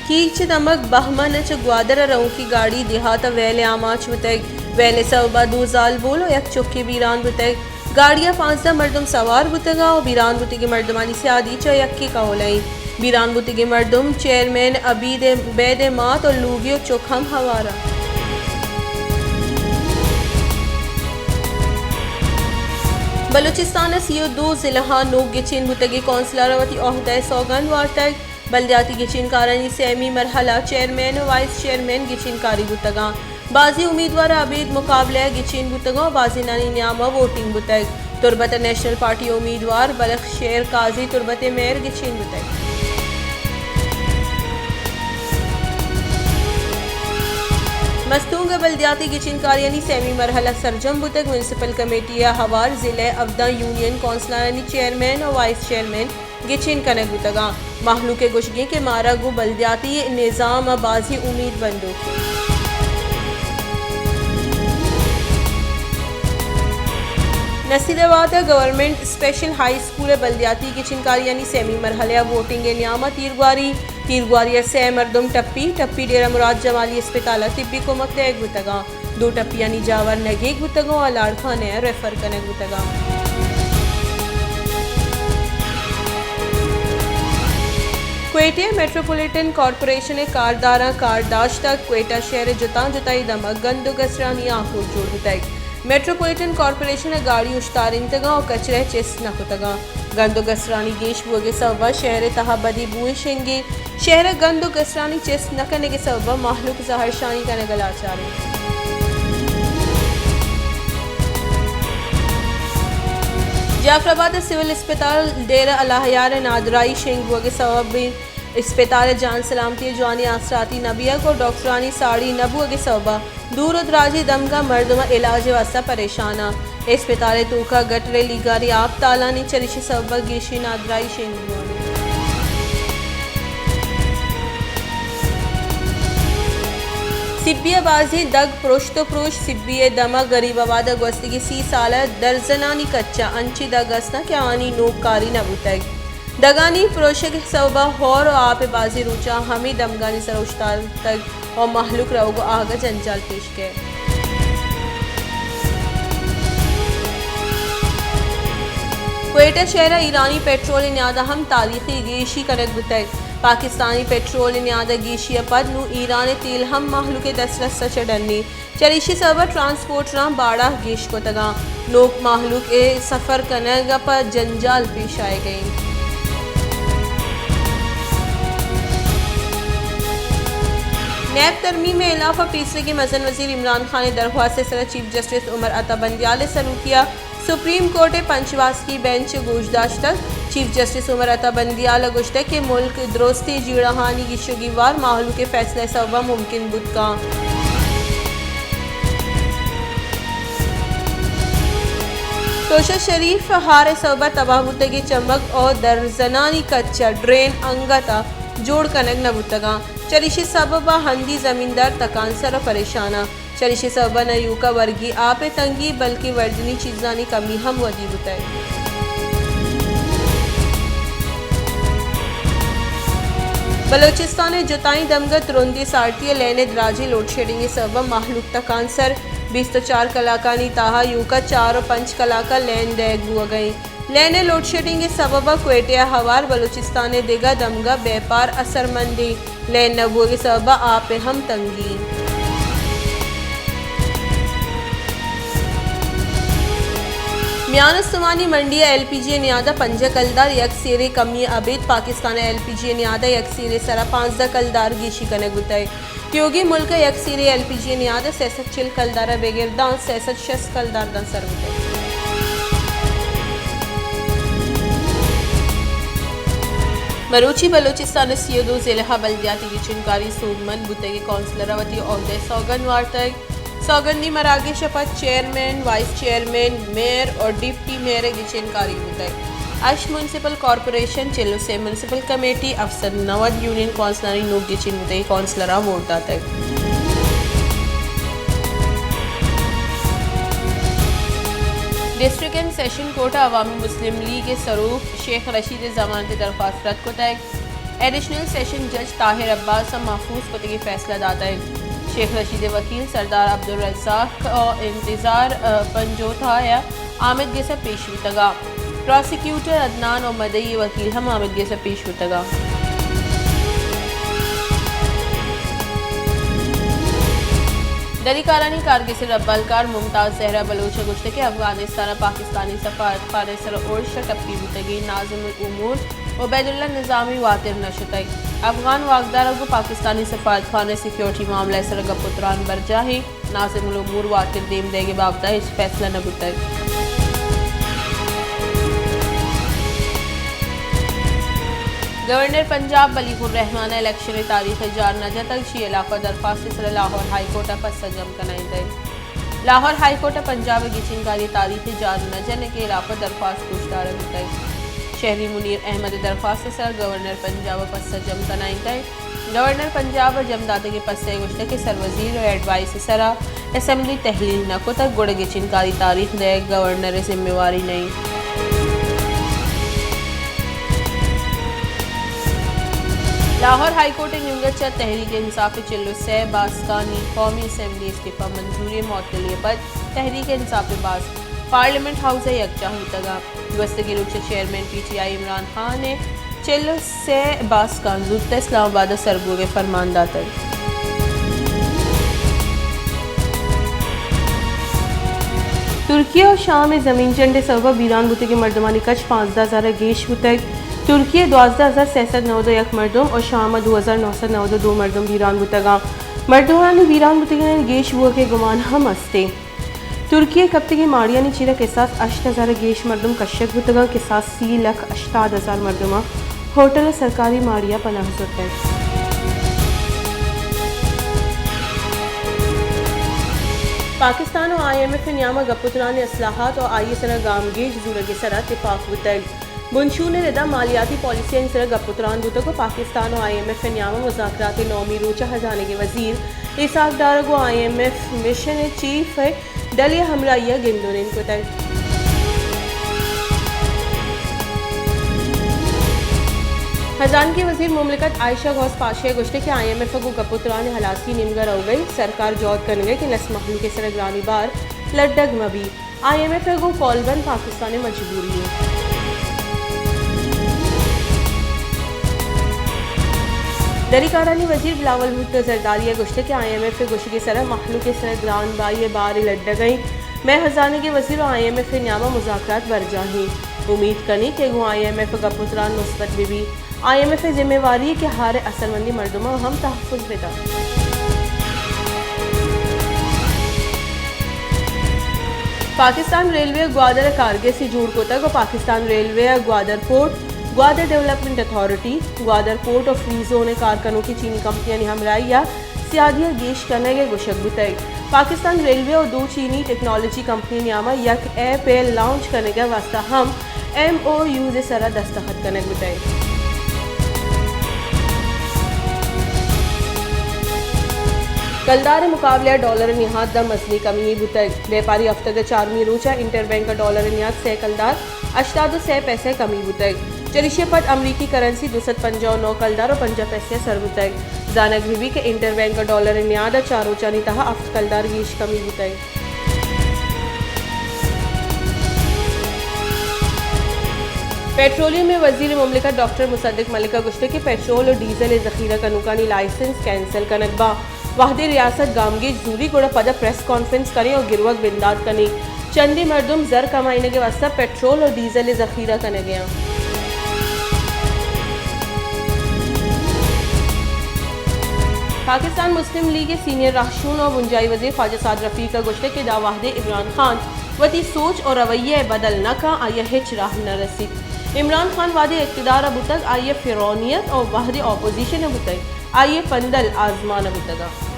کیچ ءِ دمگ بہمن ءَ چہ گوادر ءَ رؤکی گاڑی دیہات ءَ ویل ءَ آماچ بوتگ۔ ویل ءِ سوب ءَ دو زالبول ءُ یک چکے بیران بوتگ۔ گاڑی ءَ پانزدہ مردم سوار بوتگ اَنت ءُ بیران بوتگیں مردمانی سیادی چہ یکے کہول ءَ اِنت۔ بیران بوتگیں مردم چیئرمین عبید بید ءِ مات ءُ لوگی ءُ چک ہم ہوار اَنت۔ بلوچستان ءِ سی ءُ دو ضلعاں نوک گچین بوتگیں کونسلر ءَ وتی عہدہ ءِ سوگند وارتگ۔ بلدیاتی گچین کارانی سیمی مرحلہ چیئرمین ءُ وائس چیئرمین گچین کاری بوتگ اَنت۔ بازیں امیدوار ءَ ابید مقابلہ ءَ گچین بوتگ اَنت ءُ بازینانی نیام ءَ ووٹنگ بوتگ۔ تربت ءَ نیشنل پارٹی ءِ امیدوار بلخ شیر قاضی تربت ءِ میئر گچین بوتگ۔ مستونگ ءِ بلدیاتی گچین کاریانی سیمی مرحلہ سرجم بوتگ۔ میونسپل کمیٹی ءَ ہوار ضلع ءِ ہبدہ یونین کونسلرانی چیئرمین ءُ وائس چیئرمین گچین کنگ بوتگ اَنت۔ مہلوک ءِ گوشگ اِنت کہ مارا گوں بلدیاتی نظام ءَ بازیں امیت بندوک اِنت۔ نصیر آباد ءِ گورنمنٹ اسپیشل ہائی اسکول ءِ بلدیاتی گچین کاریانی سیمی مرحلہ ءَ ووٹنگ ءِ نیام ءَ تیرگواری۔ تیرگواری ءَ سئے مردم ٹپی، ٹپی ڈیرہ مراد جمالی اسپتال ءَ طبی کمک دئیگ بوتگ اَنت۔ دو ٹپیانی جاور نگیگ بوتگ اَنت ءُ لاڑکانہ ءَ ریفر کنگ بوتگ اَنت۔ کوئٹہ ءَ میٹروپولیٹن کارپوریشن ءِ کارداراں کار داشتگ۔ کوئٹہ شہر ءِ جتاں جتائیں دمگ گند ءُ گسرانی آکوٹ جوڑ بوتگ۔ میٹروپولیٹن کارپوریشن ءَ گاڑی اوشتارینتگ اَنت ءُ کچرہ چست نہ کتگ اَنت۔ گند ءُ گسرانی گیش بوگ ءِ سبب ءَ شہر ءِ تہا بدی بوئیں شنگ اِنت۔ شہر ءَ گند ءُ گسرانی چست نہ کنگ ءِ سبب ءَ مہلوک زہرشانی کنگ ءَ لاچار اِنت۔ جعفر آباد ءِ سول اسپتال ڈیرہ الہیار ءَ نادراہی شنگ بوگ ءِ سبب ءَ اسپتال ءِ جان سلامتی ءِ جوانیں آسراتی نہ بیگ ءُ ڈاکٹرانی ساڑی نہ بوگ ءِ سبب ءَ دور ءُ دراجیں دمگاں مردم علاج ءِ واستہ پریشان اَنت۔ اسپتال ءِ توک ءَ گٹر ءِ لیگاری آپ تالان اِنت، چریشی سبب ءَ گیشیں نادراہی شنگ بوان اِنت۔ سبی ءَ بازیں دگ پرشت ءُ پروش۔ سبی ءِ دمگ غریب آباد ءَ گوستگیں سی سال ءَ درزنانی کچ ءَ انچیں دگ است اَنت کہ آہانی نوک کاری نہ بوتگ۔ دگانی پروشگ ءِ سبب ءَ ہور ءُ آپ ءِ بازیں روچاں ہمے دمگانی سر ءَ اوشتاتگ ءُ مہلوک روگ ءُ آہگ ءَ جنجال پیش کئیت۔ کوئٹہ شہر ءَ ایرانی پٹرول ءِ نیاد ءَ ہم تاریخی گیشی کنگ بوتگ۔ پاکستانی پٹرول ءِ نیاد ءَ گیشی ءَ پد نوں ایران ءِ تیل ہم مہلوک ءِ دسترس ءَ چہ ڈنی۔ چریشی سبب ءَ ٹرانسپورٹراں باڑہ گیش کتگ اَنت۔ نوک مہلوک ءِ سفر کنگ ءَ پہ جنجال پیش آیگ ءَ اِنت۔ نیب ترمیم ءِ ہلاف ءَ پیسریگیں مزن وزیر عمران خان ءِ درخواست ءِ سر ءَ چیف جسٹس عمر عطا بندیال ءِ سروکی ءَ سپریم کورٹ ءِ پنچ باسکی بینچ ءَ گوش داشتگ۔ چیف جسٹس عمر عطا بندیال ءَ گوشتگ کہ ملک درستیں جیڑہانی گیش ءُ گیوار مہلوک ءِ فیصلہ ءِ سوب ءَ ممکن بوت کنت۔ توشہ شریف ءِ ہار ءِ سوب ءَ تباہ بوتگیں چمگ ءُ درزنانی کچ ءَ ڈرین انگت ءَ جوڑ کنگ نہ بوتگ اَنت۔ چریشی سبب ءَ ہندی زمیندار تکانسر ءُ پریشان اَنت۔ چریشی سبب ءَ نہ ایوک ءَ ورگی آپ ءِ تنگی، بلکیں ورجنی چیزانی کمی ہم ودی بوتگ۔ بلوچستان ءِ جتائیں دمگ ءَ ترندیں سارتی ءُ لین ءِ دراجیں لوڈشیڈنگ ءِ سبب ءَ مہلوک تکانسر، بیست ءُ چار کلاکانی تہا ایوک ءَ چار ءُ پنچ کلاک ءَ لین دئیگ بوگ ءَ اِنت۔ لین ءِ لوڈشیڈنگ ءِ سبب ءَ کوئٹہ ءَ ہوار بلوچستان ءِ دگہ دمگ ءَ بیپار اثرمند اِنت۔ لین نہ بوگ ءِ سبب ءَ آپ ءِ ہم تنگی۔ میان استمانی منڈی ءَ ایل پی جی ءِ نیاد ءَ پنجاہ کلدار یک سیرے کمی ءَ ابید پاکستان ءَ ایل پی جی ءِ نیاد ءَ یک سیرے سرا پانزدہ کلدار گیشی کنگ بوتگ۔ تیوگیں ملک ءَ یک سیرے ایل پی جی ءِ نیاد ءَ سئے سد چل کلدار ءَ بگر داں سئے سد شست کلدار داں سر بوتگ۔ مروچی بلوچستان ءِ سی ءُ دو ضلع ءَ بلدیاتی گچینکاری سوبمند بوتگیں کونسلر ءَ وتی عہدہ ءِ سوگند وارتگ۔ سوگندی مراگش ءَ پد چیئرمین، وائس چیئرمین، میئر ءُ ڈپٹی میئر ءِ گچینکاری بوتگ۔ ہشت میونسپل کارپوریشن، چل ءُ سے میونسپل کمیٹی، ہفت سد نود یونین کونسلانی نوک گچین بوتگیں کونسلراں ووٹ داتگ۔ ڈسٹرکٹ اینڈ سیشن کورٹ ءَ عوامی مسلم لیگ ءِ سروک شیخ رشید ءِ ضمانت ءِ درخواست رد کتگ۔ ایڈیشنل سیشن جج طاہر عباس ء محفوظ کتگی فیصلہ داتگ۔ شیخ رشید ء وکیل سردار عبدالرزاق ء انتظار ء پنجوتھا ء آمد گس ء پیش بوتگ ء پراسیکیوٹر عدنان ء مدعی ء وکیل ہم آمد گس ء پیش بوتگ ء۔ دری کارانی کارگس ء ربالکار ممتاز زہرا بلوچ ء گوشتگ کہ افغانستان ء پاکستانی سفارتخانہ ء سر ء ارش ء ٹپی بوتگیں ناظم الامور عبید اللہ نظامی واتر نہ شتگ۔ افغان واکدار ء گوں پاکستانی سفارتخانہ ء سیکورٹی معاملہ ء سر ء گپ ء تران برجاہ ایں۔ ناظم الامور واتر دیم دئیگ ء بابت ء ہچ فیصلہ نہ بوتگ۔ گورنر پنجاب بلیغ الرحمان ء الیکشن ء تاریخ ء جار نہ جتگ، شی علاقہ درخواست ء سر ء لاہور ہائی کورٹ ء پسہ جم کنائینتگ۔ لاہور ہائی کورٹ ء پنجاب ء گچین کاری تاریخ ء جار نہ جنگ ء علاقہ درخواست گوشدارگ بوتگ۔ شہری منیر احمد ء درخواست ء سر ء گورنر پنجاب ء پسہ جم کنائینتگ۔ گورنر پنجاب ء جم داتگیں پسہ ء گوشتگ کہ سروزیر ء ایڈوائس ء سر ء اسمبلی تحلیل نہ کتگ، گڑا گچین کاری تاریخ دئیگ گورنر ء ذمہ واری نہ انت۔ لاہور ہائی کورٹ ء نیمگ ء چہ تحریک انصاف ء چل ء سئے باسکانی قومی اسمبلی استعفی منظوری ء معطلی ء پد تحریک انصاف ء باسک پارلیمنٹ ہاؤس ء یکجاہ بوتگ ء گوستگیں روچ ء chairman P T I Imran Khan ء چل ء سئے باسکاں زوت ء اسلام آباد ء سر بوگ ء فرمان داتگ۔ ترکیہ ء شام ء زمین جنڈ ء سبب ء بیران بوتگیں مردمانی کچ پانزدہ ہزار ء گیش بوتگ۔ ترکیہ ء دوازدہ ہزار سئے سد نود ء یک مردم ء شام ء دو ہزار نو سد نود ء دو مردم بیران بوتگ انت۔ مردمانی بیران بوتگانی گیش بوگ ء گمان ہم است انت۔ ترکیہ ء کپتگیں ماڑیانی چیرا کساس ہشت ہزار ء گیش مردم کشگ بوتگ انت، کساس سی لکھ ہشتاد ہزار مردماں ہوٹل ء سرکاری ماڑیاں پناہ زرتگ۔ پاکستان ء آئی ایم ایف ء نیام ء گپ ء تران ء اصلاحات ء آئی ء سرا گامگیج زورگ ء سرا تپاک بوتگ۔ بنشون ء ردا مالیاتی پالیسیانی سرا گپ ء تران بوتگ ء پاکستان ء آئی ایم ایف ء نیام ء مذاکرات ء نومی روچ ء ہزانگ ء وزیر اسحاق ڈار ء گوں آئی ایم ایف مشن ء چیف ء ڈل ء ہمراہی ء گند ء نند کتگ۔ ہزانگی وزیر مملکت عائشہ غوث پاشا ء گوشتگ کہ آئی ایم ایف ء گوں گپ ء تران ء ہلاسی نیمگ ء روگ ء سرکار جہد کنگ ء کہ لس مہلوک ء سر ء گرانی بار لڈگ مہ بیت۔ آئی ایم ایف ء گوں کولبند پاکستان ء مجبوری انت۔ دری کارانی وزیر بلاول بھٹو زرداری ء گوشتگ کہ آئی ایم ایف ء گوشگ ء سرا مہلوک ء سرا گران بائی ء بار ء لڈگ ء انت۔ مئے ہزانگی وزیر ء آئی ایم ایف ء نیام ء مذاکرات برجاہ انت۔ امیت کنیں کہ گوں آئی ایم ایف ء گپ ء تران مثبت بہ بیت۔ آئی ایم ایف ء ذمہ واری کہ ہر اثرمندیں مردماں ہم تحفظ بہ دنت۔ پاکستان ریلوے ء گوادر ء کارگسی جوڑ کتگ ء پاکستان ریلوے ء گوادر پورٹ، گوادر ڈیولپمنٹ اتھارٹی، گوادر پورٹ ء فری زون ء کار کنوکیں چینی کمپنیانی ہمراہی ء سیادی ء گیش کنگ ء گوشگ بوتگ۔ پاکستان ریلوے ء دو چینی ٹیکنالوجی کمپنی نیام ء یک ایپ ء لانچ کنگ ء واستہ ہم ایم او یوز ء سرا دستخط کنگ بوتگ۔ کلدار ء مقابلہ ء ڈالر ء نہاد ء مزنیں کمی یے بوتگ۔ بیپاری ہفتگ ء چارمی روچ ء انٹر بینک ء ڈالر ء نیاد سئے کلدار ہشتاد ء سئے پیسہ کمی بوتگ۔ چریشی ء پد امریکی کرنسی دو سد پنجاہ ء نو کلدار ء پنجاہ پیسہ ء سر بوتگ۔ زانگ بہ بیت کہ انٹر بینک ء ڈالر ء نیاد ء چار روچانی تہا ہفت کلدار گیش کمی بوتگ۔ پیٹرولیم ء وزیر مملکت ڈاکٹر مصدق ملک ء گوشتگ کہ پیٹرول ء ڈیزل ء ذخیرہ کنوکانی لائسنس کینسل کنگ باں۔ وہدے ریاست گامگیج زوری گڑا پدا پریس کانفرنس کنیں ء گروک بندات کنیں۔ چندے مردم زر کمائینگ ء واستہ پیٹرول ء ڈیزل ء ذخیرہ کنگ ء انت۔ پاکستان مسلم لیگ ء سینئر رہشون ء بنجاہی وزیر خواجہ سعد رفیق ء گوشتگ کہ داں وہدے عمران خان وتی سوچ ء رویہ ء بدل نہ کن، آئی ء ہچ راہ نہ رسیت۔ عمران خان وہدے اقتدار ء بوتگ، آئی ء فرعونیت ء وہدے اپوزیشن ء بوتگ، آئی ء پندل آزمان ء بوتگ۔